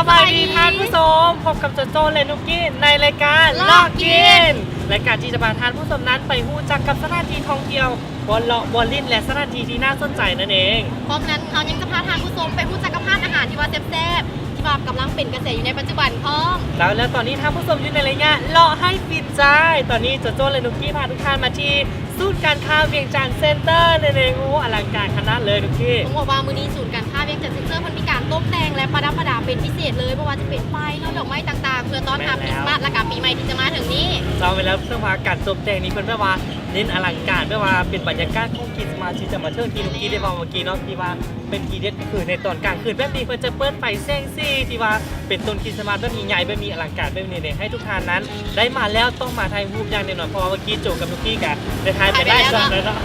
ສະບາຍດີທ່ານຜູ້ຊົມ, ພົບກັບໂຈໂຈ້ ແລະ ນຸກກີ້ ໃນລາຍການເລາະກິນ ລາຍການທີ່ຈະພາທ່ານຜູ້ຊົມນັ້ນໄປຮູ້ຈັກກັບສະຖານທີ່ທ່ອງທ່ຽວ, ບ່ອນເລາະ, ບ່ອນຫຼິ້ນ ແລະ ສະຖານທີ່ທີ່ໜ້າສົນໃຈນັ້ນເອງ. ພ້ອມນັ້ນ ເຮົາຍັງຈະພາທ່ານຜູ້ຊົມໄປຮູ້ຈັກກັບຮ້ານອາຫານທີ່ວ່າແຊບໆ ທີ່ວ່າກຳລັງເປັນກະແສຢູ່ໃນປັດຈຸບັນພ້ອມ. ແລ້ວ ແລ້ວຕອນນີ້ທ່ານຜູ້ຊົມຢູ່ໃນໄລຍະເລາະໃຫ້ຟິນໃຈ. ຕອນນີ້ໂຈໂຈ້ ແລະ ນຸກກີ້ ພາທຸກທ່ານມາທີ່ ສູນການຄ້າວຽງຈັນເຊັນເຕີນັ້ນເອງ. ໂອ້ ອະລັງການຂະໜາດເລີຍທຸກທີ່. ຕ້ອງບອກວ່າມື້ນີ້ສູນການຄ້າວຽງຈັນເຊັນເຕີເພິ່ນມີການຕົບແຕ່ງ ແລະ ປະດັບປະດາເປັນພິເສດເລີຍ, ບໍ່ວ່າຈະເປັນໄຟເນາະ, ດອກໄມ້ຕ່າງໆ ເພື່ອຕ້ອນຮັບຄຣິສມາສ ແລະກະປີໃໝ່ທີ່ຈະມາເຖິງນີ້. ເຈົ້າ ແມ່ນແລ້ວ, ເຊິ່ງວ່າການຕົບແຕ່ງນີ້ເພິ່ນແບບວ່າເນັ້ນອະລັງການ, ແບບວ່າເປັນບັນຍາກາດຂອງຄຣິສມາສທີ່ຈະມາເຖິງ ທີ່ນຸກກີ້ໄດ້ເວົ້າເມື່ອກີ້ເນາະ, ທີ່ວ່າ ເປັນທີເດັດ ຄືໃນຕອນກາງຄືນແບບນີ້ ເພິ່ນຈະເປີດໄຟແສງສີທີ່ວ່າເປັນຕົ້ນຄຣິສມາສແບບໃຫຍ່ໆ ແບບມີອະລັງການແບບນີ້ເດ ໃຫ້ທຸກທ່ານນັ້ນໄດ້ມາແລ້ວຕ້ອງມາຖ່າຍຮູບຢ່າງແນ່ນອນ, ເພາະວ່າເມື່ອກີ້ໂຈກັບນຸກກີ້ກະໄດ້ຖ່າຍໄປຫຼາຍຊັອດແລ້ວເນາະ,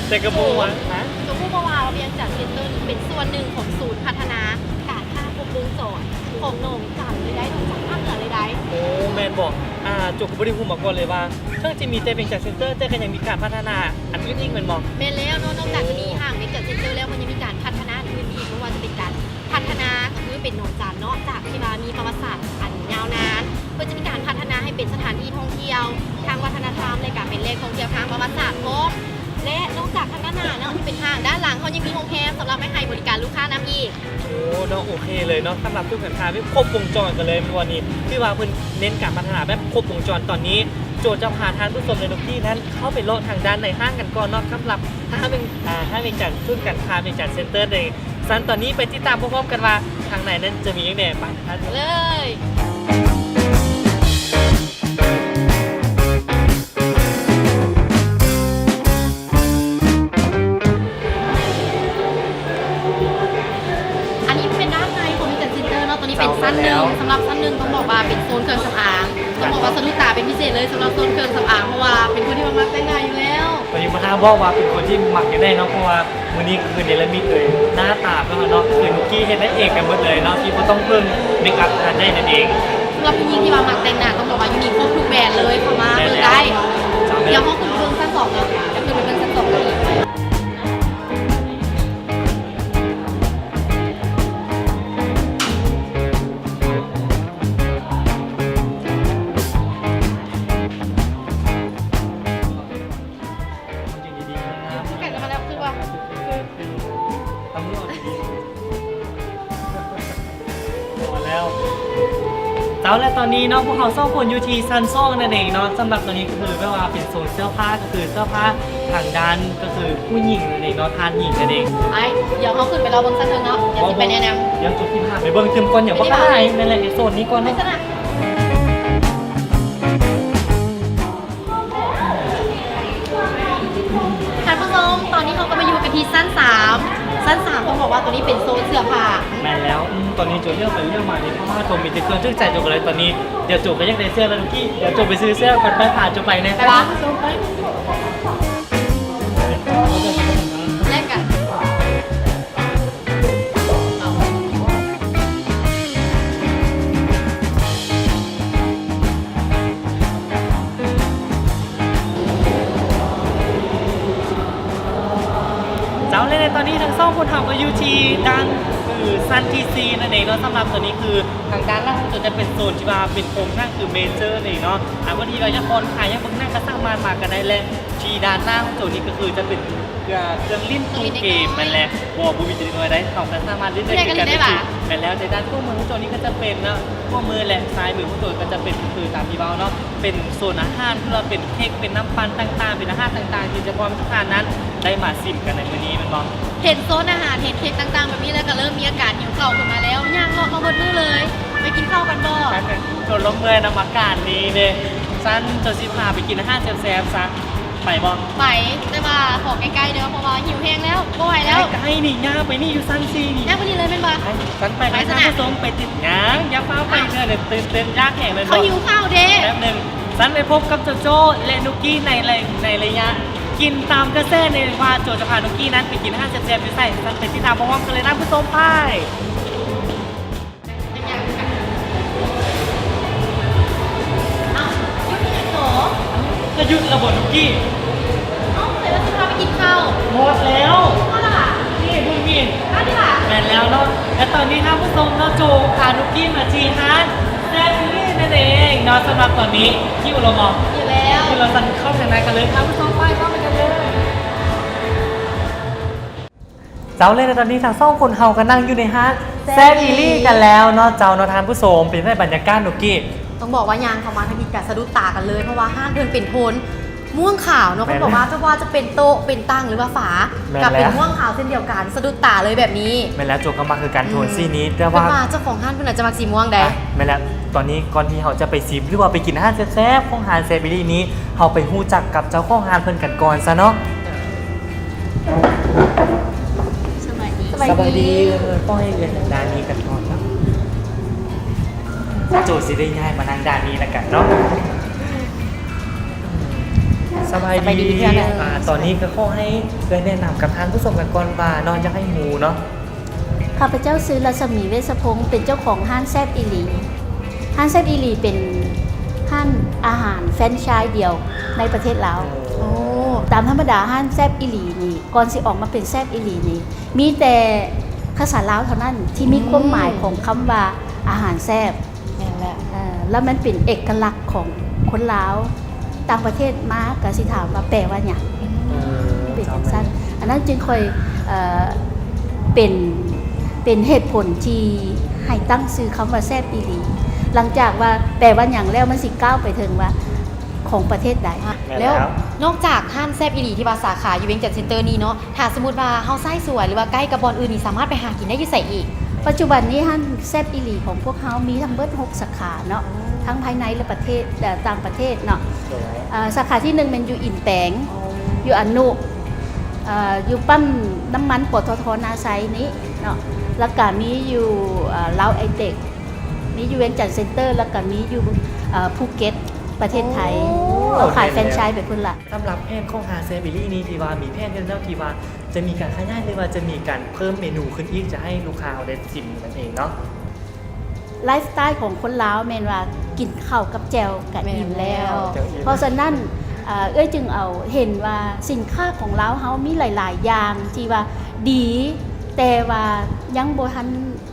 ແຕ່ກະບໍ່ຫວັງ. ຮະ? ໂຈຮູ້ບໍ່ວ່າວຽງຈັນເຊັນເຕີນີ້ເປັນສ່ວນໜຶ່ງຂອງສູນພັດທະນາການຄ້າຄົບວົງຈອນຂອງໜອງຈັນເລີຍໄດ໋, ນອກຈາກພາກເໜືອເລີຍໄດ໋. ໂອ້ ແມ່ນບໍ່? ອ່າ ໂຈກະບໍ່ໄດ້ຮູ້ມາກ່ອນເລີຍວ່າ ເຖິງຈະມີແຕ່ວຽງຈັນເຊັນເຕີ ແຕ່ກະຍັງມີການພັດທະນາອັນອື່ນອີກແມ່ນບໍ່? ແມ່ນແລ້ວເນາະ, ນອກຈາກຈະມີຫ້າງວຽງຈັນເຊັນເຕີແລ້ວ ມັນຍັງມີການພັດທະນາອື່ນອີກ, ບໍ່ວ່າຈະເປັນການພັດທະນາ ກໍຄືເປັນໜອງຈັນເນາະ, ຈາກທີ່ວ່າມີປະຫວັດສາດອັນຍາວນານ, ເພິ່ນຈະມີການພັດທະນາໃຫ້ເປັນສະຖານທີ່ທ່ອງທ່ຽວທາງວັດທະນະທຳ ແລະກະເປັນແຫຼ່ງທ່ອງທ່ຽວທາງປະຫວັດສາດພ້ອມ. ແລະນອກຈາກທາງດ້ານໜ້າເນາະ ທີ່ເປັນຫ້າງ, ດ້ານຫຼັງເຮົາຍັງມີໂຮງແຮມສຳລັບໄວ້ໃຫ້ບໍລິການລູກຄ້ານຳອີກ. ໂອ້ ເນາະ, ໂອເຄເລີຍເນາະ, ສຳລັບສູນການຄ້າແບບຄົບວົງຈອນກັນເລີຍແມ່ນບໍ່ນີ້? ຖືວ່າເພິ່ນເນັ້ນການພັດທະນາແບບຄົບວົງຈອນ. ຕອນນີ້ໂຈຈະພາທ່ານຜູ້ຊົມ ແລະ ນຸກກີ້ນັ້ນເຂົ້າໄປເລາະທາງດ້ານໃນຫ້າງກັນກ່ອນເນາະ, ສຳລັບຫ້າງ ອ່າ ຫ້າງວຽງຈັນ ສູນການຄ້າວຽງຈັນເຊັນເຕີເດ້. ຊັ້ນຕອນນີ້ໄປຕິດຕາມພ້ອມໆກັນວ່າທາງໃນນັ້ນຈະມີຫຍັງແດ່. ໄປ ເລີຍ. ອັນນີ້ເປັນດ້ານໃນຂອງວຽງຈັນເຊັນເຕີເນາະ, ຕົວນີ້ເປັນຊັ້ນໜຶ່ງ. ສຳລັບຊັ້ນໜຶ່ງຕ້ອງບອກວ່າເປັນໂຊນເຄື່ອງສຳອາງ, ຕ້ອງບອກວ່າສະດຸດຕາເປັນພິເສດເລີຍສຳລັບໂຊນເຄື່ອງສຳອາງ ເພາະວ່າເປັນຄົນທີ່ມັກແຕ່ງໜ້າຢູ່ແລ້ວ. ຕົວນີ້ບໍ່ຖ້າບອກວ່າເປັນຄົນທີ່ມັກຢູ່ແລ້ວເນາະ, ເພາະວ່າມື້ນີ້ຄືເນລະມິດເລີຍ, ໜ້າຕາເພິ່ນເນາະ ຄືນຸກກີ້ເຮັດໄດ້ເອງໄປໝົດເລີຍເນາະ, ທີ່ບໍ່ຕ້ອງເພິ່ງເມກອັບທ່ານໃດນັ້ນເອງ. ສຳລັບຜູ້ຍິງທີ່ວ່າມັກແຕ່ງໜ້າ ຕ້ອງບອກວ່າຢູ່ນີ້ຄົບທຸກແບຣນເລີຍ, ເຂົ້າມາເບິ່ງໄດ້. ດຽວເຮົາຂຶ້ນໄປເບິ່ງຊັ້ນສອງເນາະ, ດຽວຂຶ້ນໄປເບິ່ງຊັ້ນສອງກັນອີກ. ເຈົ້າ ແລະ ຕອນນີ້ເນາະ ພວກເຮົາສອງຄົນຢູ່ທີ່ຊັ້ນສອງນັ້ນເອງເນາະ. ສຳລັບຕອນນີ້ກໍຄືແບບວ່າເປັນໂຊນເສື້ອຜ້າ, ກໍຄືເສື້ອຜ້າທາງດ້ານ ກໍຄືຜູ້ຍິງນັ້ນເອງເນາະ, ທ່ານຍິງນັ້ນເອງ. ໄອ້ ດຽວເຮົາຂຶ້ນໄປລໍເບິ່ງຊັ້ນເທິງເນາະ, ດຽວຊິໄປແນະນຳ. ດຽວຈຸດທີ່ພາໄປເບິ່ງຕື່ມກ່ອນ, ດຽວບໍ່ໄດ້. ແມ່ນແຫຼະ, ໂຊນນີ້ກ່ອນເນາະ. ທ່ານຜູ້ຊົມ, ຕອນນີ້ເຮົາກໍມາຢູ່ກັນທີ່ຊັ້ນສາມ. ຊັ້ນສາມຕ້ອງບອກວ່າຕົວນີ້ເປັນໂຊນເສື້ອຜ້າ. ແມ່ນແລ້ວ. ອືມ ຕອນນີ້ໂຈຫຼຽວໄປຫຼຽວມານີ້ ເພາະວ່າໂຕມີແຕ່ເຄື່ອງຖືກໃຈໂຕກໍເລີຍ. ຕອນນີ້ດຽວໂຈກໍຢາກໄດ້ເສື້ອແລ້ວ ແລ້ວກີ້. ດຽວໂຈໄປຊື້ເສື້ອກ່ອນ, ໄປ ພາໂຈໄປແດ່. ໄປ ທ່ານຜູ້ຊົມ ໄປ ແລກກັນ. ເຈົ້າ ແລະ ໃນຕອນນີ້ທັງສອງຄົນເຮົາກໍຢູ່ທີ່ດ້ານ ຄື ຊັ້ນທີສີ່ນັ້ນເອງເນາະ. ສຳລັບໂຕນີ້ຄືທາງດ້ານຫຼັງຂອງໂຕຈະເປັນໂຊນທີ່ວ່າເປັນໂຮງໜັງ ຄື ເມເຈີ ນັ້ນເອງເນາະ. ອາ ຜູ້ທີ່ວ່າຢາກຜ່ອນຄາຍ ຢາກເບິ່ງໜັງ ກໍສາມາດມາກັນໄດ້ ແລະ ທີ່ດ້ານໜ້າຂອງໂຕນີ້ກໍຄືຈະເປັນ ເພື່ອເຄື່ອງຫຼິ້ນຕູ້ເກມນັ້ນແຫຼະ. ບໍ່ ບໍ່ມີແຕ່ເດັກນ້ອຍໄດ໋, ເຮົາກໍສາມາດຫຼິ້ນໄດ້ຄືກັນ. ແມ່ນແລ້ວ, ໃນດ້ານຂວາມືຂອງໂຕນີ້ກໍຈະເປັນເນາະ, ຂວາມື ແລະ ຊ້າຍມືຂອງໂຕກໍຈະເປັນ ຄືຕາມທີ່ເວົ້າເນາະ, ເປັນໂຊນອາຫານ ຄືວ່າເປັນເຄັກ ເປັນນ້ຳປັ່ນຕ່າງໆ ເປັນອາຫານຕ່າງໆ ທີ່ຈະພ້ອມໃຫ້ທຸກທ່ານນັ້ນໄດ້ມາຊິມກັນໃນມື້ນີ້ແມ່ນບໍ່? ເຫັນໂຊນອາຫານ ເຫັນເຄັກຕ່າງໆ ແບບນີ້ແລ້ວ ກໍເລີ່ມມີອາການຫິວເຂົ້າຂຶ້ນມາແລ້ວ. ຍ່າງເລາະມາເບິດມື້ເລີຍ. ໄປກິນເຂົ້າກັນບໍ່? ໂຕລົມເມື່ອຍນຳອາກາດນີ້ເດ້. ຊັ້ນໂຕຊິພາໄປກິນອາຫານແຊບໆ ຊະ. ໄປບໍ່? ໄປ, ແຕ່ວ່າຂໍໃກ້ໆເດີ ເພາະວ່າຫິວແຮງແລ້ວ ບໍ່ໄຫວແລ້ວ. ໃກ້ໆນີ້ ຍ່າງໄປນີ້ ຢູ່ຊັ້ນສີ່ນີ້. ຍ່າງໄປນີ້ເລີຍແມ່ນບໍ່? ໄປຊັ້ນໄປ. ໄປຊັ້ນນະ. ໄປຊັ້ນນະ. ໄປຕິດຫຍັງ? ຢ່າຟ້າວໄປເທື່ອເດີ, ຕື່ນເຕັ້ນຢາກແຮງເລີຍ. ເຂົາຫິວເຂົ້າເດ້. ແປັບໜຶ່ງ, ຊັ້ນໄປພົບກັບໂຈໂຈ້ ແລະ ນຸກກີ້ ໃນໄລ ໃນໄລຍະກິນຕາມກະແສ ໃນວ່າໂຈຈະພານຸກກີ້ນັ້ນໄປກິນອາຫານແຊບໆ ຢູ່ໃສ. ຊັ້ນໄປຕິດຕາມພ້ອມໆກັນເລີຍນະຜູ້ຊົມ. ໄປ. ເອົ້າ ຢຸດອີ່ຫຍັງໂຕ? ຈະຢຸດລະບໍ່ ນຸກກີ້? ເອົ້າ ໃສ່ວ່າຊິພາໄປກິນເຂົ້າ. ໝົດແລ້ວ. ໝົດລະຫວາ? ນີ້ເບິ່ງນີ້. ມາຕິຫວາ? ແມ່ນແລ້ວເນາະ. ແລະຕອນນີ້ທ່ານຜູ້ຊົມເນາະ ໂຈພານຸກກີ້ມາທີ່ຮ້ານແຊບອີ່ຫຼີນັ້ນເອງເນາະ. ສຳລັບຕອນນີ້ຫິວແລ້ວບໍ່? ຫິວແລ້ວ. ຫິວແລ້ວ ຊັ້ນເຂົ້າທາງໃນກັນເລີຍ ທ່ານຜູ້ຊົມ ໄປເຂົ້າໄປກັນເລີຍ. ເຈົ້າ ແລະຕອນນີ້ທັງສອງຄົນເຮົາກໍນັ່ງຢູ່ໃນຮ້ານແຊບອີ່ຫຼີກັນແລ້ວເນາະເຈົ້າເນາະທ່ານຜູ້ຊົມ. ເປັນຈັ່ງໃດບັນຍາກາດ ນຸກກີ້? ຕ້ອງບອກວ່າຍ່າງເຂົ້າມາທາງນີ້ກະສະດຸດຕາກັນເລີຍ ເພາະວ່າຮ້ານເພິ່ນເປັນໂທນ ມ່ວງຂາວເນາະ. ແມ່ນ ເພິ່ນບອກວ່າ ບໍ່ວ່າຈະເປັນໂຕະເປັນຕັ່ງ ຫຼືວ່າຝາ ແມ່ນ ກໍເປັນ ແລ້ວ ມ່ວງຂາວເຊັ່ນດຽວກັນ ສະດຸດຕາເລີຍແບບນີ້. ແມ່ນແລ້ວ ໂຈກໍມັກຄືກັນ ໂທນ ອືມ ສີນີ້ ແຕ່ວ່າ ເພິ່ນວ່າເຈົ້າຂອງຮ້ານເພິ່ນອາດຈະມັກສີມ່ວງໃດ. ອ່ະ ແມ່ນແລ້ວ ຕອນນີ້ກ່ອນທີ່ເຮົາຈະໄປຊິມ ຫຼືວ່າໄປກິນອາຫານແຊບໆຂອງຮ້ານແຊບອີ່ຫຼີນີ້ ເຮົາໄປຮູ້ຈັກກັບເຈົ້າຂອງຮ້ານເພິ່ນກັນກ່ອນຊະເນາະ. ສະບາຍດີ ສະບາຍດີ ສະບາຍດີ. ເອີ ຕ້ອງໃຫ້ເອີ້ນດ້ານນີ້ກັນກ່ອນເນາະ ໂຈຊິໄດ້ຍ້າຍມານັ່ງດ້ານນີ້ນຳກັນເນາະ. ສະບາຍດີ ສະບາຍດີເພື່ອນ. ອ່າ ຕອນນີ້ກໍຂໍໃຫ້ເອື້ອຍແນະນຳກັບທ່ານຜູ້ຊົມກັນກ່ອນວ່າເນາະ ຢາກໃຫ້ຮູ້ເນາະ. ຂ້າພະເຈົ້າຊື່ ລັດສະໝີ ເວດສະພົງ ເປັນເຈົ້າຂອງຮ້ານແຊບອີ່ຫຼີ. ຮ້ານແຊບອີ່ຫຼີເປັນຮ້ານອາຫານແຟຣນໄຊດຽວໃນປະເທດລາວ. ໂອ້ ຕາມທຳມະດາຮ້ານແຊບອີ່ຫຼີນີ້ ກ່ອນຊິອອກມາເປັນແຊບອີ່ຫຼີນີ້ ມີແຕ່ພາສາລາວເທົ່ານັ້ນທີ່ມີຄວາມໝາຍຂອງຄຳວ່າອາຫານແຊບ. ແມ່ນແລ້ວ ເອີ ແລ້ວມັນເປັນເອກະລັກຂອງຄົນລາວ. ຕ່າງປະເທດມາກໍຊິຖາມວ່າແປວ່າຫຍັງ? ເອີ ເປັນຈັ່ງຊັ້ນ. ອັນນັ້ນຈຶ່ງຄ່ອຍ ເອີ ເປັນ ເປັນເຫດຜົນທີ່ໃຫ້ຕັ້ງຊື່ຄຳວ່າແຊບອີ່ຫຼີ. ຫຼັງຈາກວ່າແປວ່າຫຍັງແລ້ວ ມັນຊິກ້າວໄປເຖິງວ່າຂອງປະເທດໃດ. ແມ່ນແລ້ວ ແລ້ວນອກຈາກຮ້ານແຊບອີ່ຫຼີທີ່ວ່າສາຂາຢູ່ວຽງຈັນເຊັນເຕີນີ້ເນາະ ຖ້າສົມມຸດວ່າເຮົາໃຊ້ສວຍ ຫຼືວ່າໃກ້ກັບບ່ອນອື່ນນີ້ ສາມາດໄປຫາກິນໄດ້ຢູ່ໃສອີກ? ປັດຈຸບັນນີ້ຮ້ານແຊບອີ່ຫຼີຂອງພວກເຮົາມີທັງເບິດຫົກສາຂາເນາະ ໂອ້ ທັງພາຍໃນ ແລະ ປະເທດ ເອີ ຕ່າງປະເທດເນາະ. ໂດຍ ເອີ ສາຂາທີໜຶ່ງແມ່ນຢູ່ອິນແປງ ໂອ້ ຢູ່ອະນຸ ເອີ ຢູ່ປ້ຳນ້ຳມັນ ປຕທ ນາໄຊນີ້ເນາະ ແລ້ວກະມີຢູ່ ເອີ ລາວໄອເຕັກ ມີຢູ່ວຽງຈັນເຊັນເຕີ ແລ້ວກະມີຢູ່ ເອີ ພູເກັດ ປະເທດໄທ. ໂອ້ ເຮົາຂາຍແຟຣນໄຊໄປພຸ້ນລະ. ສຳລັບແຜນຂອງຮ້ານແຊບອີ່ຫຼີນີ້ ທີ່ວ່າມີແຜນແລ້ວທີ່ວ່າ ຈະມີການຂະຫຍາຍ ຫຼືວ່າຈະມີການເພີ່ມເມນູຂຶ້ນອີກ ຈະໃຫ້ລູກຄ້າເຮົາໄດ້ຊິມນັ້ນເອງເນາະ. ໄລຟ໌ສະໄຕລ໌ຂອງຄົນລາວແມ່ນວ່າກິນເຂົ້າກັບແຈ່ວກະອີ່ມແລ້ວ. ແມ່ນແລ້ວ ເຈົ້າອີ່ມ. ເພາະສະນັ້ນ ເອີ ເອື້ອຍຈຶ່ງເອົາເຫັນວ່າສິນຄ້າຂອງລາວເຮົາມີຫຼາຍໆຢ່າງທີ່ວ່າດີ ແຕ່ວ່າຍັງບໍ່ທັນ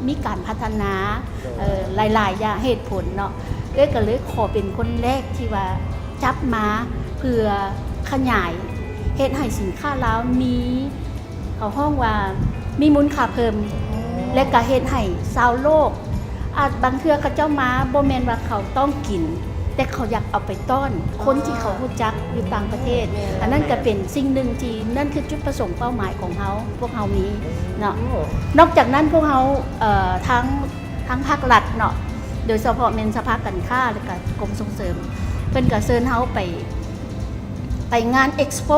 ມີການພັດທະນາ ໂດຍ ເອີ ຫຼາຍໆຢ່າງ ເຫດຜົນເນາະ. ເອື້ອຍກໍເລີຍຂໍເປັນຄົນແລກທີ່ວ່າຈັບມາເພື່ອຂະຫຍາຍ ເຮັດໃຫ້ສິນຄ້າລາວມີ ເຂົາຮ້ອງວ່າມີມູນຄ່າເພີ່ມ ໂອ້ ແລະກະເຮັດໃຫ້ຊາວໂລກ ອາດບາງເທື່ອເຂົາເຈົ້າມາບໍ່ແມ່ນວ່າເຂົາຕ້ອງກິນ ແຕ່ເຂົາຢາກເອົາໄປຕ້ອນ ອໍ ຄົນທີ່ເຂົາຮູ້ຈັກຢູ່ຕ່າງປະເທດ. ແມ່ນ ອັນນັ້ນກະເປັນສິ່ງໜຶ່ງທີ່ ນັ້ນຄືຈຸດປະສົງເປົ້າໝາຍຂອງເຮົາ ພວກເຮົາມີເນາະ. ໂອ້ ນອກຈາກນັ້ນພວກເຮົາ ເອີ ທາງ ທາງພາກລັດເນາະ ໂດຍສະເພາະແມ່ນສະພາການຄ້າ ແລະກະກົມສົ່ງເສີມ ເພິ່ນກະເຊີນເຮົາໄປ ໄປງານເອັກສະໂປ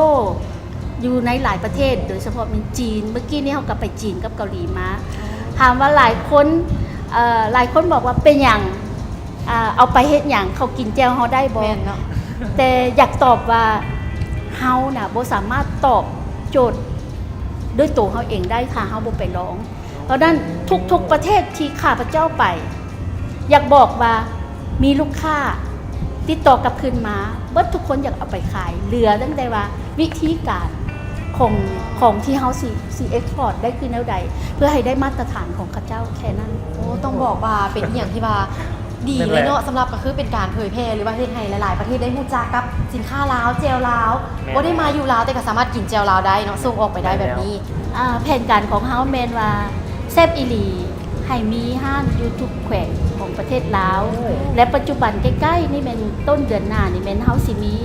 ຢູ່ໃນຫຼາຍປະເທດ ໂດຍສະເພາະແມ່ນຈີນ. ມື້ກີ້ນີ້ເຮົາກໍໄປຈີນກັບເກົາຫຼີມາ. ຖາມວ່າຫຼາຍຄົນ ເອີ ຫຼາຍຄົນບອກວ່າເປັນຫຍັງ ເອົາໄປເຮັດຫຍັງ ເຂົາກິນແຈ່ວເຮົາໄດ້ບໍ່? ແມ່ນເນາະ. ແຕ່ຢາກຕອບວ່າເຮົານະບໍ່ສາມາດຕອບໂຈດດ້ວຍໂຕເຮົາເອງໄດ້ ຖ້າເຮົາບໍ່ໄປລອງ. ເພາະນັ້ນທຸກໆປະເທດທີ່ຂ້າພະເຈົ້າໄປ ຢາກບອກວ່າມີລູກຄ້າຕິດຕໍ່ກັບຄືນມາ ເບິດທຸກຄົນຢາກເອົາໄປຂາຍ ເຫຼືອຕັ້ງແຕ່ວ່າວິທີການຂອງ ຂອງທີ່ເຮົາຊິ ຊິເອັກສະພອດໄດ້ຄືແນວໃດ ເພື່ອໃຫ້ໄດ້ມາດຕະຖານຂອງເຂົາເຈົ້າແຄ່ນັ້ນ. ໂອ້ ຕ້ອງບອກວ່າເປັນອີ່ຫຍັງທີ່ວ່າດີເລີຍເນາະ. ສຳລັບກໍຄືເປັນການເຜີຍແຜ່ ຫຼືວ່າເຮັດໃຫ້ຫຼາຍໆປະເທດໄດ້ຮູ້ຈັກກັບສິນຄ້າລາວ ແຈ່ວລາວ. ບໍ່ໄດ້ມາຢູ່ລາວ ແຕ່ກໍສາມາດກິນແຈ່ວລາວໄດ້ເນາະ ສົ່ງອອກໄປໄດ້ແບບນີ້. ອ່າ ແຜນການຂອງເຮົາແມ່ນວ່າ ແຊບອີ່ຫຼີໃຫ້ມີຮ້ານຢູ່ທຸກແຂວງຂອງປະເທດລາວ ໂອ້ ແລະ ປັດຈຸບັນໃກ້ໆນີ້ແມ່ນຕົ້ນເດືອນໜ້ານີ້ແມ່ນເຮົາຊິມີ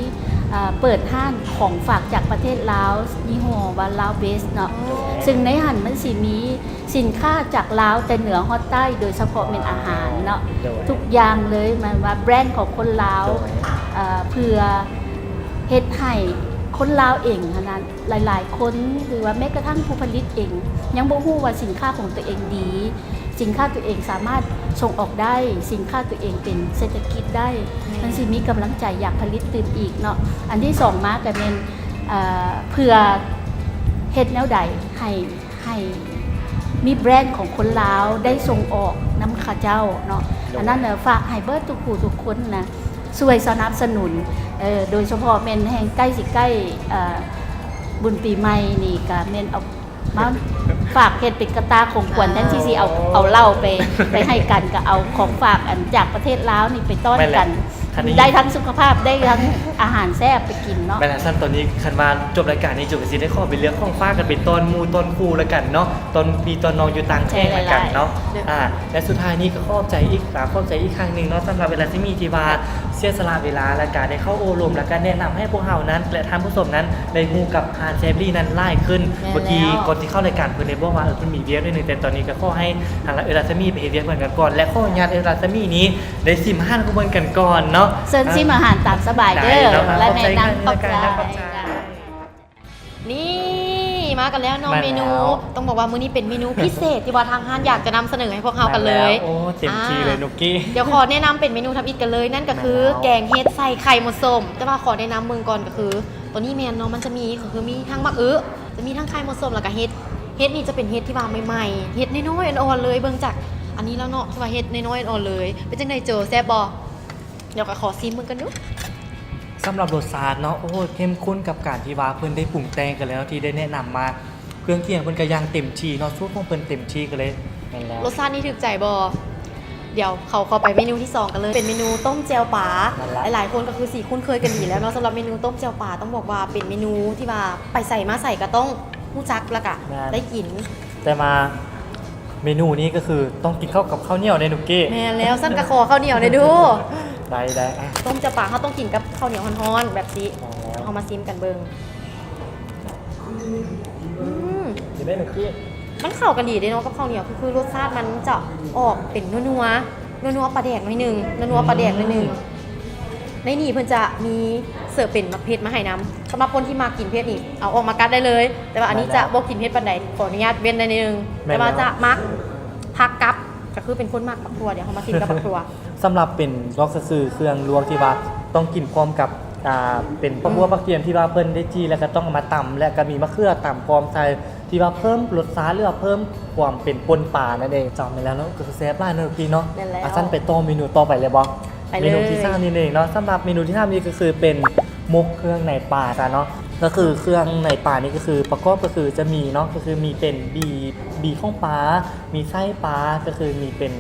ເອີ ເປີດຮ້ານຂອງຝາກຈາກປະເທດລາວ ຍີ່ຫໍ້ວ່າລາວເບສເນາະ. ໂອ້ ຊຶ່ງໃນຫັ້ນມັນຊິມີສິນຄ້າຈາກລາວແຕ່ເໜືອຮອດໃຕ້ ໂດຍສະເພາະແມ່ນອາຫານເນາະ. ໂດຍ ທຸກຢ່າງເລີຍ ແມ່ນວ່າແບຣນຂອງຄົນລາວ ໂດຍ ເອີ ເພື່ອເຮັດໃຫ້ຄົນລາວເອງຫັ້ນນະ ຫຼາຍໆຄົນ ຫຼືວ່າແມ້ກະທັ່ງຜູ້ຜະລິດເອງ ຍັງບໍ່ຮູ້ວ່າສິນຄ້າຂອງຕົວເອງດີ ສິນຄ້າຕົວເອງສາມາດສົ່ງອອກໄດ້ ສິນຄ້າຕົວເອງເປັນເສດຖະກິດໄດ້ ແມ່ນ ມັນຊິມີກຳລັງໃຈຢາກຜະລິດຕື່ມອີກເນາະ. ອັນທີສອງມາກະແມ່ນ ເອີ ເພື່ອເຮັດແນວໃດໃຫ້ ໃຫ້ມີແບຣນຂອງຄົນລາວໄດ້ສົ່ງອອກນຳເຂົາເຈົ້າເນາະ. ໂດຍ ອັນນັ້ນນະ ຝາກໃຫ້ເບິດທຸກຜູ້ທຸກຄົນນະ ຊ່ວຍສະໜັບສະໜູນ ເອີ ໂດຍສະເພາະແມ່ນແຮ່ງໃກ້ຊິໃກ້ ເອີ ບຸນປີໃໝ່ນີ້ກະແມ່ນເອົາມາ ຝາກເຮັດເປັນກະຕ່າຂອງຂວັນ ແທນທີ່ຊິເອົາ ເອົາເຫຼົ້າໄປ ໄປໃຫ້ກັນ ກໍເອົາຂອງຝາກອັນຈາກປະເທດລາວນີ້ໄປຕ້ອນກັນ ໄດ້ທັງສຸຂະພາບ ໄດ້ທັງອາຫານແຊບໄປກິນເນາະ. ແມ່ນແລ້ວ ຊັ້ນຕອນນີ້ຄັນວ່າຈົບລາຍການນີ້ ໂຈກໍຊິໄດ້ຂໍໄປເລືອກຂອງຝາກກັນເປັນຕອນໝູ່ຕອນຄູ່ລະກັນເນາະ ຕອນພີ່ຕອນນ້ອງຢູ່ຕ່າງແຂວງລະກັນເນາະ. ອ່າ ແລະສຸດທ້າຍນີ້ກໍຂອບໃຈອີກ ອ່າ ຂອບໃຈອີກຄັ້ງໜຶ່ງເນາະ ສຳລັບເວລາທີ່ມີ ທີ່ວ່າເສຍສະຫຼະເວລາ ແລະກະໄດ້ເຂົ້າໂອ້ລົມ ແລະກະແນະນຳໃຫ້ພວກເຮົານັ້ນ ແລະທ່ານຜູ້ຊົມນັ້ນໄດ້ຮູ້ກັບຮ້ານແຊບລີ້ນັ້ນຫຼາຍຂຶ້ນ. ເມື່ອກີ້ກ່ອນທີ່ເຂົ້າລາຍການເພິ່ນໄດ້ບອກວ່າ ເອີ ເພິ່ນມີວຽກໜ້ອຍໜຶ່ງ ແຕ່ຕອນນີ້ກໍຂໍໃຫ້ທາງເອື້ອຍລັດສະໝີໄປເຮັດວຽກເພິ່ນກັນກ່ອນ ແລະຂໍອະນຸຍາດເອື້ອຍລັດສະໝີນີ້ໄດ້ຊິມອາຫານຂອງເພິ່ນກັນກ່ອນເນາະ. ເຊີນຊິມອາຫານຕາມສະບາຍເດີ ແລະແນະນຳ. ຂອບໃຈ. ນີ້ ມາກັນແລ້ວເນາະ ເມນູ ຕ້ອງບອກວ່າມື້ນີ້ເປັນເມນູພິເສດທີ່ວ່າທາງຮ້ານຢາກຈະນຳສະເໜີໃຫ້ພວກເຮົາກັນເລີຍ. ໂອ້ ເຕັມທີ່ເລີຍ ອ່າ ນຸກກີ້. ດຽວຂໍແນະນຳເປັນເມນູທຳອິດກັນເລີຍ ນັ້ນກໍຄືແກງເຫັດໃສ່ໄຂ່ມົດສົ້ມ. ແຕ່ວ່າຂໍແນະນຳເບິ່ງກ່ອນ ກໍຄືໂຕນີ້ແມ່ນເນາະ ມັນຈະມີ ກໍຄືມີທັງໝາກອຶ ຈະມີທັງໄຂ່ມົດສົ້ມ ແລ້ວກໍເຫັດ. ເຫັດນີ້ຈະເປັນເຫັດທີ່ວ່າໃໝ່ໆ ເຫັດນ້ອຍໆ ອ່ອນໆ ເລີຍ ເບິ່ງຈາກອັນນີ້ແລ້ວເນາະ ຄືວ່າເຫັດນ້ອຍໆ ອ່ອນໆ ເລີຍ. ເປັນຈັ່ງໃດໂຈ ແຊບບໍ່? ດຽວກໍຂໍຊີມເບິ່ງກັນດູ. ສຳລັບລົດຊາດເນາະ ໂອ້ ເຂັ້ມຂຸ້ນກັບການທີ່ວ່າເພິ່ນໄດ້ປຸງແຕ່ງກັນແລ້ວ ທີ່ໄດ້ແນະນຳມາ ເຄື່ອງຄຽງເພິ່ນກໍຢ່າງເຕັມທີ່ເນາະ ສູດຂອງເພິ່ນເຕັມທີ່ກັນເລີຍ. ແມ່ນແລ້ວ. ລົດຊາດນີ້ຖືກໃຈບໍ່? ດຽວເຂົາເຂົ້າໄປເມນູທີສອງກັນເລີຍ ເປັນເມນູຕົ້ມແຈ່ວປາ. ຫຼາຍໆຄົນກໍຄືຊິຄຸ້ນເຄີຍກັນດີແລ້ວເນາະ ສຳລັບເມນູຕົ້ມແຈ່ວປາ ຕ້ອງບອກວ່າເປັນເມນູທີ່ວ່າໄປໃສມາໃສກໍຕ້ອງຮູ້ຈັກ ແລ້ວກໍໄດ້ກິນ. ແຕ່ວ່າ ເມນູນີ້ກໍຄືຕ້ອງກິນເຂົ້າກັບເຂົ້າໜຽວເດ້ ນຸກກີ້. ແມ່ນແລ້ວ ຊັ້ນກໍຂໍເຂົ້າໜຽວແດ່ດູ. ໄດ້ໆ ອ່ະ ຕົ້ມຈະປາເຮົາຕ້ອງກິນກັບເຂົ້າໜຽວຮ້ອນໆ ແບບນີ້. ອໍ ເຮົາມາຊີມກັນເບິ່ງ. ອືມ ເປັນໄດ ນຸກກີ້? ມັນເຂົ້າກັນດີເດ້ເນາະກັບເຂົ້າໜຽວ ຄື ຄືລົດຊາດມັນຈະອອກເປັນນົວໆ ນົວໆ ປາແດກໜ້ອຍໜຶ່ງ ນົວໆ ປາແດກໜ້ອຍໜຶ່ງ. ໃນນີ້ເພິ່ນຈະມີເສີບເປັນໝາກເຜັດມາໃຫ້ນຳ ສຳລັບຄົນທີ່ມັກກິນເຜັດນີ້ ເອົາອອກມາກັດໄດ້ເລີຍ. ແຕ່ວ່າອັນນີ້ຈະບໍ່ກິນເຜັດປານໃດ ຂໍອະນຸຍາດເວັ້ນໜ້ອຍໜຶ່ງ. ແຕ່ວ່າຈະມັກຜັກກັບ ກໍຄືເປັນຄົນມັກໝາກຖົ່ວ. ດຽວເຮົາມາຊີມກັບໝາກຖົ່ວ. ສຳລັບເປັນນອກຈາກຊື່ເຄື່ອງລວກທີ່ວ່າຕ້ອງກິນພ້ອມກັບ ອ່າ ເປັນຜັກບົວ ອືມ ຜັກກະຕຽມທີ່ວ່າເພິ່ນໄດ້ຈີ່ ແລ້ວກໍຕ້ອງເອົາມາຕຳ ແລະກໍມີມະເຂືອຕຳພ້ອມໃສ່ ທີ່ວ່າເພີ່ມລົດຊາດ ຫຼືວ່າເພີ່ມຄວາມເປັນປົ່ນປານັ້ນເອງ. ເຈົ້າ ແມ່ນແລ້ວເນາະ ກໍແຊບຫຼາຍເນາະ ເມື່ອກີ້ເນາະ. ແມ່ນແລ້ວ. ອ່າ ຊັ້ນໄປຕໍ່ເມນູຕໍ່ໄປເລີຍບໍ່? ໄປເລີຍ. ເມນູທີສາມນີ້ເອງເນາະ ສຳລັບເມນູທີສາມນີ້ກໍຄືເປັນໝົກເຄື່ອງໃນປາຊະເນາະ ກໍຄືເຄື່ອງໃນປານີ້ກໍຄືປະກອບກໍຄືຈະມີເນາະ ກໍຄືມີເປັນບີ ບີຂອງປາ ມີໄສ້ປາ ກໍຄືມີເປັນ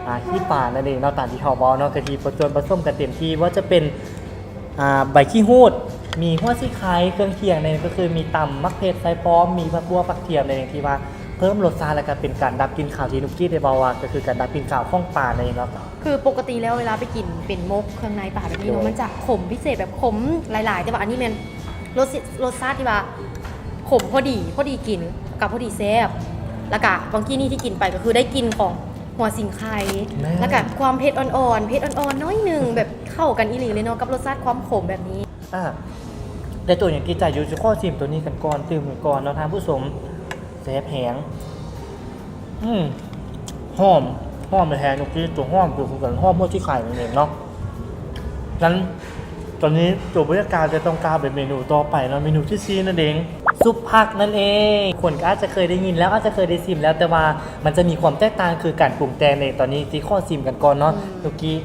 ອ່າ ຂີ້ປານັ້ນເອງເນາະ ຕາມທີ່ເຮົາເວົ້າເນາະ ກະທີ່ປະຈວນປະສົມກັນເຕັມທີ່ ບໍ່ວ່າຈະເປັນ ອ່າ ໃບຂີ້ຫູດ ມີຫົວສີໄຄ ເຄື່ອງຄຽງໃນນັ້ນກໍຄືມີຕຳໝາກເຜັດໃສ່ພ້ອມ ມີຜັກບົວຜັກທຽມໃນນັ້ນ ທີ່ວ່າເພີ່ມລົດຊາດ ແລ້ວກໍເປັນການດັບກິ່ນຄາວທີ່ນຸກກີ້ໄດ້ເວົ້າວ່າ ກໍຄືການດັບກິ່ນຄາວຂອງປານັ້ນເອງເນາະ. ຄືປົກກະຕິແລ້ວເວລາໄປກິນເປັນໝົກເຄື່ອງໃນປາແບບນີ້ເນາະ ໂດຍ ມັນຈະຂົມພິເສດ ແບບຂົມຫຼາຍໆ ແຕ່ວ່າອັນນີ້ແມ່ນລົດ ລົດຊາດທີ່ວ່າຂົມພໍດີ ພໍດີກິນ ແລ້ວກໍພໍດີແຊບ ແລ້ວກໍເມື່ອກີ້ນີ້ທີ່ກິນໄປກໍຄືໄດ້ກິ່ນຂອງ ຫົວສີໄຄ ແມ່ນ ແລ້ວກໍຄວາມເຜັດອ່ອນໆ ເຜັດອ່ອນໆ ໜ້ອຍໜຶ່ງ ແບບເຂົ້າກັນອີ່ຫຼີເລີຍເນາະ ກັບລົດຊາດຄວາມຂົມແບບນີ້. ອ່າ ແຕ່ຕົວຍັງຕິດໃຈຢູ່ ຊິຂໍຊີມຕົວນີ້ກັນກ່ອນ ຕື່ມກັນກ່ອນເນາະທ່ານຜູ້ຊົມ. ແຊບແຮງ ອືມ ຫອມ ຫອມແທ້ໆ ນຸກກີ້ ຕົວຫອມ ຕົວຄືກັນ ຫອມຫົວສີໄຄນັ້ນເອງເນາະ. ນັ້ນ ຕອນນີ້ໂຈບໍ່ຢາກກ່າວ ແຕ່ຕ້ອງກ່າວເປັນເມນູຕໍ່ໄປເນາະ ເມນູທີສີ່ນັ້ນເອງ ຊຸບຜັກນັ້ນເອງ. ຄົນກໍອາດຈະເຄີຍໄດ້ຍິນແລ້ວ ອາດຈະເຄີຍໄດ້ຊີມແລ້ວ ແຕ່ວ່າມັນຈະມີຄວາມແຕກຕ່າງ ຄືການປຸງແຕ່ງເດ. ຕອນນີ້ຊິຂໍຊີມກັນກ່ອນເນາະ ອືມ ນຸກກີ້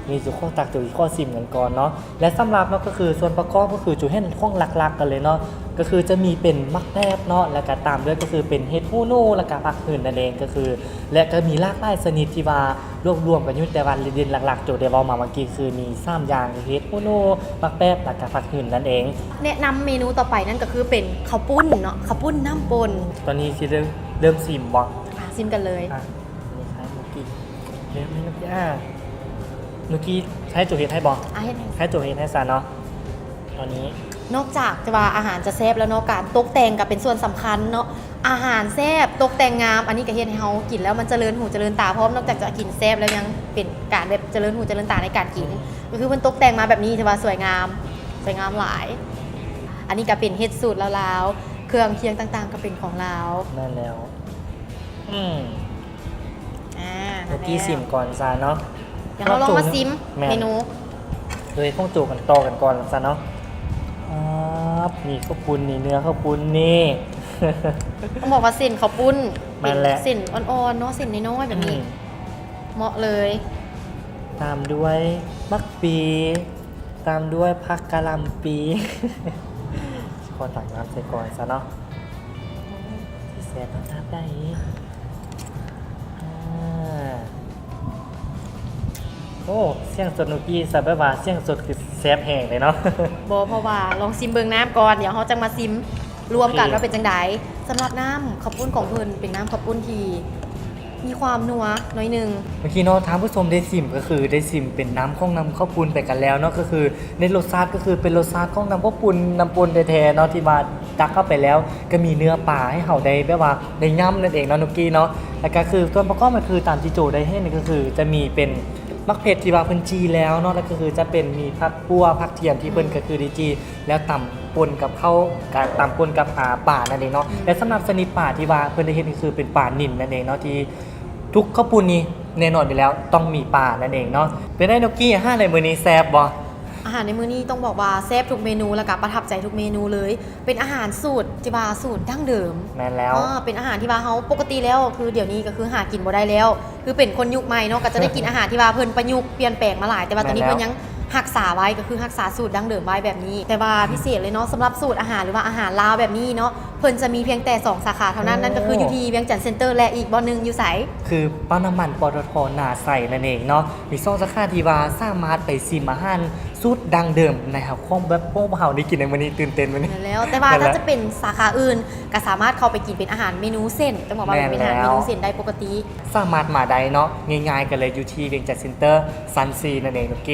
ນີ້ໂຈຂໍຕັກ ໂຈຊິຂໍຊີມກັນກ່ອນເນາະ. ແລະ ສຳລັບເນາະ ກໍຄືສ່ວນປະກອບ ກໍຄືໂຈເຫັນຂອງຫຼັກໆ ກັນເລີຍເນາະ ກໍຄືຈະມີເປັນໝາກແປບເນາະ ແລ້ວກໍຕາມດ້ວຍກໍຄືເປັນເຫັດຫູໜູ ແລ້ວກໍຜັກຫືນນັ້ນເອງ ກໍຄື ແລະ ກໍມີຫຼາກຫຼາຍຊະນິດທີ່ວ່າ ລວບລວມກັນຢູ່ ແຕ່ວ່າເດັ່ນໆ ຫຼັກໆ ໂຈໄດ້ເວົ້າມາເມື່ອກີ້ຄືມີສາມຢ່າງ ເຫັດຫູໜູ ໝາກແປບ ແລ້ວກະຜັກຫືນນັ້ນເອງ. ແນະນຳເມນູຕໍ່ໄປນັ້ນກໍຄືເປັນເຂົ້າປຸ້ນເນາະ ເຂົ້າປຸ້ນນ້ຳປົ່ນ. ຕອນນີ້ຊິເລີ່ມ ເລີ່ມຊີມບໍ່? ອ່າ ຊີມກັນເລີຍ. ອ່າ ນີ້ໃຫ້ນຸກກີ້ ເລີ່ມໃຫ້ນຸກກີ້ ອ່າ ນຸກກີ້ໃຫ້ໂຈເຮັດໃຫ້ບໍ່? ອ່າ ເຮັດໃຫ້ ໃຫ້ໂຈເຮັດໃຫ້ຊະເນາະ. ຕອນນີ້ນອກຈາກຈະວ່າອາຫານຈະແຊບແລ້ວເນາະ ການຕົກແຕ່ງກໍເປັນສ່ວນສຳຄັນເນາະ. ອາຫານແຊບ ຕົກແຕ່ງງາມ ອັນນີ້ກໍເຮັດໃຫ້ເຮົາກິນແລ້ວມັນຈະເລີນຫູຈະເລີນຕາພ້ອມ. ນອກຈາກຈະກິນແຊບແລ້ວ ຍັງເປັນການແບບຈະເລີນຫູຈະເລີນຕາໃນການກິນ ກໍຄືເພິ່ນຕົກແຕ່ງມາແບບນີ້ ຖືວ່າສວຍງາມ ສວຍງາມຫຼາຍ. ອັນນີ້ກໍເປັນເຫັດສູດລາວໆ ເຄື່ອງຄຽງຕ່າງໆ ກໍເປັນຂອງລາວ. ແມ່ນແລ້ວ. ອືມ ອ່າ ເມື່ອກີ້ຊີມກ່ອນຊະເນາະ. ດຽວເຮົາລອງມາຊີມເມນູ ໂດຍຂອງໂຈກັນຕໍ່ກັນກ່ອນຊະເນາະ. ອາ ນີ້ເຂົ້າປຸ້ນນີ້ ເນື້ອເຂົ້າປຸ້ນນີ້ ຕ້ອງບອກວ່າເສັ້ນເຂົ້າປຸ້ນ ແມ່ນແຫຼະ ເສັ້ນອ່ອນໆເນາະ ເສັ້ນນ້ອຍໆແບບນີ້ ອືມ ເໝາະເລີຍ. ຕາມດ້ວຍໝາກປີ ຕາມດ້ວຍຜັກກະຫຼ່ຳປີ. ຂໍຕັກນ້ຳໃສ່ກ່ອນຊະເນາະ. ແບບທາບໄດ້. ອ່າ ໂອ້ ສຽງສົດເມື່ອກີ້ ສະແບບວ່າສຽງສົດຄືແຊບແຮງເລີຍເນາະ. ບໍ່ ເພາະວ່າລອງຊິມເບິ່ງນ້ຳກ່ອນ ດຽວເຮົາຈັ່ງມາຊິມລວມກັນ ໂອເຄ ວ່າເປັນຈັ່ງໃດ. ສຳລັບນ້ຳເຂົ້າປຸ້ນຂອງເພິ່ນ ເປັນນ້ຳເຂົ້າປຸ້ນທີ່ມີຄວາມນົວໜ້ອຍໜຶ່ງ. ເມື່ອກີ້ເນາະ ທ່ານຜູ້ຊົມໄດ້ຊິມ ກໍຄືໄດ້ຊິມເປັນນ້ຳຂອງນ້ຳເຂົ້າປຸ້ນໄປກັນແລ້ວເນາະ ກໍຄື ໃນລົດຊາດກໍຄືເປັນລົດຊາດຂອງນ້ຳເຂົ້າປຸ້ນ ນ້ຳປົ່ນແທ້ໆເນາະ ທີ່ວ່າຕັກເຂົ້າໄປແລ້ວ ກໍມີເນື້ອປາໃຫ້ເຮົາໄດ້ແບບວ່າໄດ້ຫຍ້ຳນັ້ນເອງເນາະ ນຸກກີ້ເນາະ. ແລ້ວກໍຄືສ່ວນປະກອບກໍຄືຕາມທີ່ໂຈໄດ້ເຫັນກໍຄືຈະມີເປັນໝາກເຜັດທີ່ວ່າເພິ່ນຈີ່ແລ້ວເນາະ ແລ້ວກໍຄືຈະເປັນມີຜັກບົ່ວ ຜັກທຽມທີ່ເພິ່ນ ອືມ ກໍຄືໄດ້ຈີ່ແລ້ວຕຳປົນກັບເຂົ້າ ກະຕຳປົນກັບ ອາ ປານັ້ນເອງເນາະ. ອືມ ແລະ ສຳລັບຊະນິດປາທີ່ວ່າເພິ່ນໄດ້ເຮັດກໍຄືເປັນປານິນນັ້ນເອງເນາະ ທີ່ທຸກເຂົ້າປຸ້ນນີ້ແນ່ນອນຢູ່ແລ້ວຕ້ອງມີປານັ້ນເອງເນາະ. ເປັນໃດ ນຸກກີ້ ອາຫານໃນມື້ນີ້ແຊບບໍ່? ອາຫານໃນມື້ນີ້ຕ້ອງບອກວ່າແຊບທຸກເມນູ ແລ້ວກະປະທັບໃຈທຸກເມນູເລີຍ. ເປັນອາຫານສູດທີ່ວ່າສູດດັ້ງເດີມ. ແມ່ນແລ້ວ. ເປັນອາຫານທີ່ວ່າເຮົາປົກກະຕິແລ້ວ ຄືດຽວນີ້ກໍຄືຫາກິນບໍ່ໄດ້ແລ້ວ ຄືເປັນຄົນຍຸກໃໝ່ເນາະ ກໍຈະໄດ້ກິນອາຫານທີ່ວ່າເພິ່ນປະຍຸກປ່ຽນແປງມາຫຼາຍ ແຕ່ວ່າຕອນນີ້ ແມ່ນແລ້ວ ເພິ່ນຍັງຮັກສາໄວ້ ກໍຄືຮັກສາສູດດັ້ງເດີມໄວ້ແບບນີ້. ແຕ່ວ່າພິເສດເລີຍເນາະ ສຳລັບສູດອາຫານ ຫຼືວ່າອາຫານລາວແບບນີ້ເນາະ ເພິ່ນຈະມີພຽງແຕ່ສອງສາຂາເທົ່ານັ້ນ ໂອ້ ນັ້ນກໍຄືຢູ່ທີ່ວຽງຈັນເຊັນເຕີ ແລະ ອີກບ່ອນໜຶ່ງຢູ່ໃສ? ຄືປ້າມນ້ຳມັນ ປຕທ ນາໄຊນັ້ນເອງເນາະ. ມີສອງສາຂາທີ່ວ່າສາມາດໄປຊິມອາຫານສູດດັ້ງເດີມໃນຂອງແບບພວກເຮົາໄດ້ກິນໃນມື້ນີ້ ຕື່ນເຕັ້ນມື້ນີ້. ແມ່ນແລ້ວ ແຕ່ວ່າ ແມ່ນແລ້ວ ຖ້າຈະເປັນສາຂາອື່ນ ກໍສາມາດເຂົ້າໄປກິນເປັນອາຫານເມນູເສັ້ນ ຕ້ອງບອກວ່າເປັນອາຫານເມນູເສັ້ນໄດ້ປົກກະຕິ. ສາມາດມາໄດ້ເນາະ ງ່າຍໆກັນເລີຍ ຢູ່ທີ່ວຽງຈັນເຊັນເຕີ ຊັ້ນສີ່ນັ້ນເອງ ໂອເຄ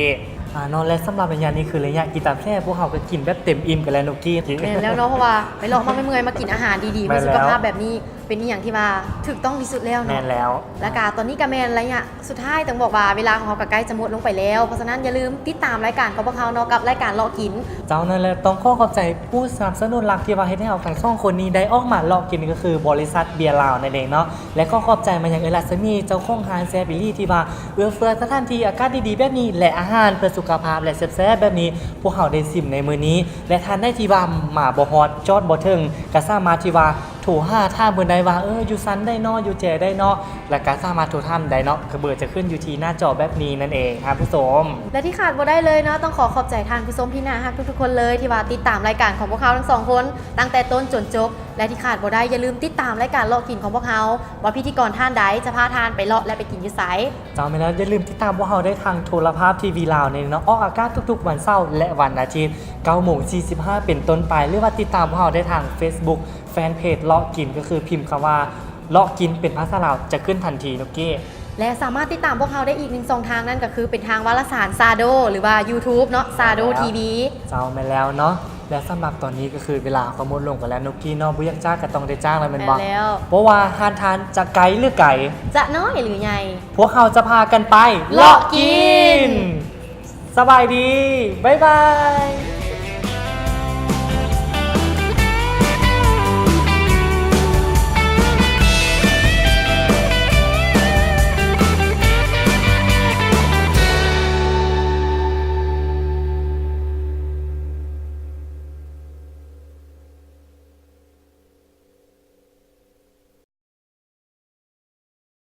ອາ ເນາະ. ແລະ ສຳລັບໄລຍະນີ້ຄືໄລຍະກິນຕາມແຊບ ພວກເຮົາກໍກິນແບບເຕັມອີ່ມກັນແລ້ວ ນຸກກີ້. ແມ່ນແລ້ວເນາະ ເພາະວ່າໄປເລາະມາເມື່ອຍໆ ມາກິນອາຫານດີໆ ແມ່ນແລ້ວ ເພື່ອສຸຂະພາບແບບນີ້ ເປັນອີ່ຫຍັງທີ່ວ່າຖືກຕ້ອງທີ່ສຸດແລ້ວເນາະ. ແມ່ນແລ້ວ. ແລ້ວກະຕອນນີ້ກະແມ່ນໄລຍະສຸດທ້າຍ ຕ້ອງບອກວ່າເວລາຂອງເຮົາກະໃກ້ຈະໝົດລົງໄປແລ້ວ ເພາະສະນັ້ນຢ່າລືມຕິດຕາມລາຍການຂອງພວກເຮົາເນາະ ກັບລາຍການເລາະກິນ. ເຈົ້າ ນັ້ນແຫຼະ ຕ້ອງຂໍຂອບໃຈຜູ້ສະໜັບສະໜູນຫຼັກທີ່ວ່າເຮັດໃຫ້ເຮົາທັງສອງຄົນນີ້ໄດ້ອອກມາເລາະກິນ ກໍຄືບໍລິສັດເບຍລາວນັ້ນເອງເນາະ. ແລະ ຂໍຂອບໃຈມາຍັງເອື້ອຍລັດສະໝີ ເຈົ້າຂອງຮ້ານແຊບອີ່ຫຼີ ທີ່ວ່າເອື້ອເຟື້ອສະຖານທີ່ອາກາດດີໆແບບນີ້ ແລະ ອາຫານເພື່ອສຸຂະພາບ ແລະ ແຊບໆແບບນີ້ ພວກເຮົາໄດ້ຊິມໃນມື້ນີ້ ແລະ ທ່ານໃດທີ່ວ່າມາບໍ່ຮອດ ຈອດບໍ່ເຖິງ ກໍສາມາດທີ່ວ່າ ໂທຫາຖາມເພິ່ນໄດ້ວ່າ ເອີ ຢູ່ຊັ້ນໃດເນາະ ຢູ່ແຈໃດເນາະ ແລ້ວກະສາມາດໂທຖາມໄດ້ເນາະ ກະເບີຈະຂຶ້ນຢູ່ທີ່ໜ້າຈໍແບບນີ້ນັ້ນເອງ ທ່ານຜູ້ຊົມ. ແລະ ທີ່ຂາດບໍ່ໄດ້ເລີຍເນາະ ຕ້ອງຂໍຂອບໃຈທ່ານຜູ້ຊົມທີ່ໜ້າຮັກທຸກໆຄົນເລີຍ ທີ່ວ່າຕິດຕາມລາຍການຂອງພວກເຮົາທັງສອງຄົນ ຕັ້ງແຕ່ຕົ້ນຈົນຈົບ ແລະ ທີ່ຂາດບໍ່ໄດ້ ຢ່າລືມຕິດຕາມລາຍການເລາະກິນຂອງພວກເຮົາ ວ່າພິທີກອນທ່ານໃດຈະພາທ່ານໄປເລາະ ແລະ ໄປກິນຢູ່ໃສ. ເຈົ້າ ແມ່ນແລ້ວ ຢ່າລືມຕິດຕາມພວກເຮົາໄດ້ທາງໂທລະພາບ ທີວີລາວ ນີ້ເນາະ ອອກອາກາດທຸກໆວັນເສົາ ແລະ ວັນອາທິດ ເກົ້າໂມງສີ່ສິບຫ້າເປັນຕົ້ນໄປ ຫຼືວ່າຕິດຕາມພວກເຮົາໄດ້ທາງເຟສບຸກ ແຟນເພຈເລາະກິນ ກໍຄືພິມຄຳວ່າເລາະກິນເປັນພາສາລາວຈະຂຶ້ນທັນທີ ນຸກກີ້. ແລະ ສາມາດຕິດຕາມພວກເຮົາໄດ້ອີກໜຶ່ງຊ່ອງທາງ ນັ້ນກໍຄືເປັນທາງວາລະສານຊາໂດ ຫຼືວ່າຢູທູບເນາະ ຊາໂດ ແມ່ນແລ້ວ ທີວີ. ເຈົ້າ ແມ່ນແລ້ວເນາະ. ແລະ ສຳລັບຕອນນີ້ກໍຄືເວລາເຮົາກໍໝົດລົງກັນແລ້ວ ນຸກກີ້ເນາະ ບໍ່ຢາກຈາກກໍຕ້ອງໄດ້ຈາກແລ້ວແມ່ນບໍ່? ແມ່ນແລ້ວ. ບໍ່ວ່າຮ້ານທ່ານຈະໄກຫຼືໄກ ຈະນ້ອຍຫຼືໃຫຍ່ ພວກເຮົາຈະພາກັນໄປເລາະກິນ. ສະບາຍດີ ບາຍບາຍ.